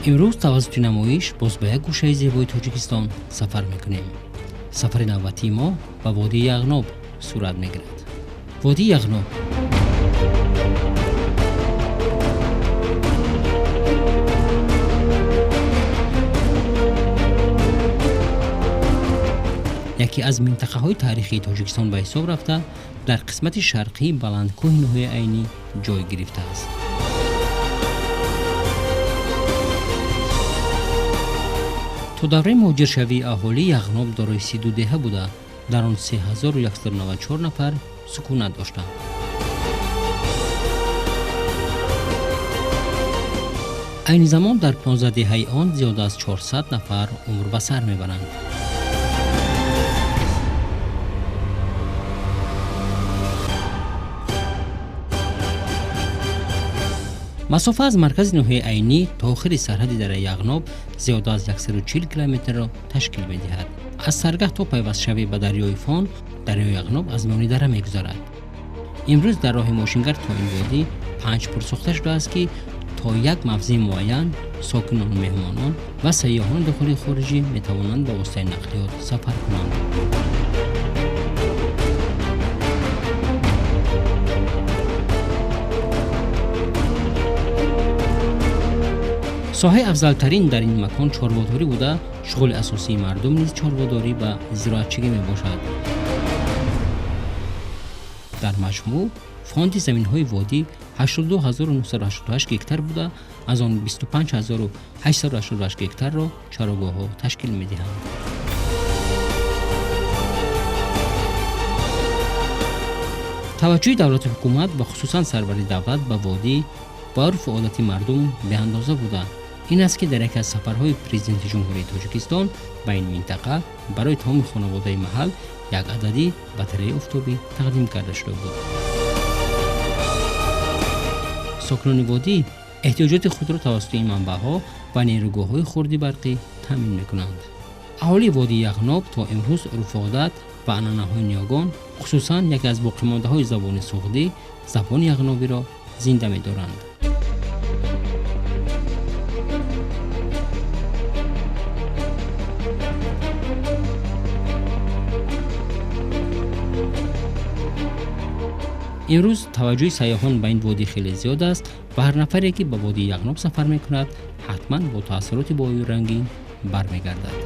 Имрӯз тавассути намоиш боз ба як гӯшаи зебои Тоҷикистон сафар мекунем. Сафари навбатии мо ба водии Яғноб сурат мегирад. Водии Яғноб яке аз минтақаҳои таърихии Тоҷикистон ба ҳисоб рафта, дар қисмати шарқии баландкӯҳи ноҳияи Айнӣ ҷой гирифтааст. То давраи муҳоҷиршавии аҳолӣ Яғноб дорои 32 деҳа буда, дар он 3194 нафар сукунат доштанд. Айни замон дар 15 деҳаи он зиёда аз 400 нафар умр ба сар мебаранд. Масофа аз маркази ноҳияи Айнӣ то охири сарҳади дараи Яғноб зиёда аз 140 километрро ташкил медиҳад. Аз саргаҳ то пайвастшавӣ ба дарёи Фон, дарёи Яғноб аз миёни дара мегузарад. Имрӯз дар роҳи мошингард то ин водӣ 5 пул сохта шудааст, ки то як мавзеи муайян сокинону меҳмонон ва сайёҳони дохилии хориҷӣ метавонанд ба воситаи нақлиёт сафар кунанд. Соҳаи афзалтарин дар ин макон чорводорӣ буда, шуғли асосии мардум низ чорводорӣ ва зироатчигӣ мебошад. Дар маҷмӯъ фонди заминҳои водӣ 82988 гектар буда, аз он 25888 гектарро чарогоҳҳо ташкил медиҳанд. Таваҷҷӯҳи давлату ҳукумат ва хусусан сарвари давлат ба водӣ ва урфу одати мардум беандоза буда. Ин аст, ки дар яке аз сафарҳои президенти Ҷумҳурии Тоҷикистон ба ин минтақа барои тамоми хонаводаи маҳал як адади батареяи офтобӣ тақдим карда шуда буд. Сокинони водӣ эҳтиёҷоти худро тавассути ин манбаъҳо ва нерӯгоҳҳои хурди барқӣ таъмин мекунанд. Аҳолии водии Яғноб то имрӯз урфу одат ва анъанаҳои ниёгон, хусусан яке аз боқимондаҳои забони суғдӣ, забони яғнобиро зинда медоранд. Имрӯз таваҷҷӯҳи сайёҳон ба ин водӣ хеле зиёд аст ва ҳар нафаре, ки ба водии Яғноб сафар мекунад, ҳатман бо таассуроти боюрангин бармегардад.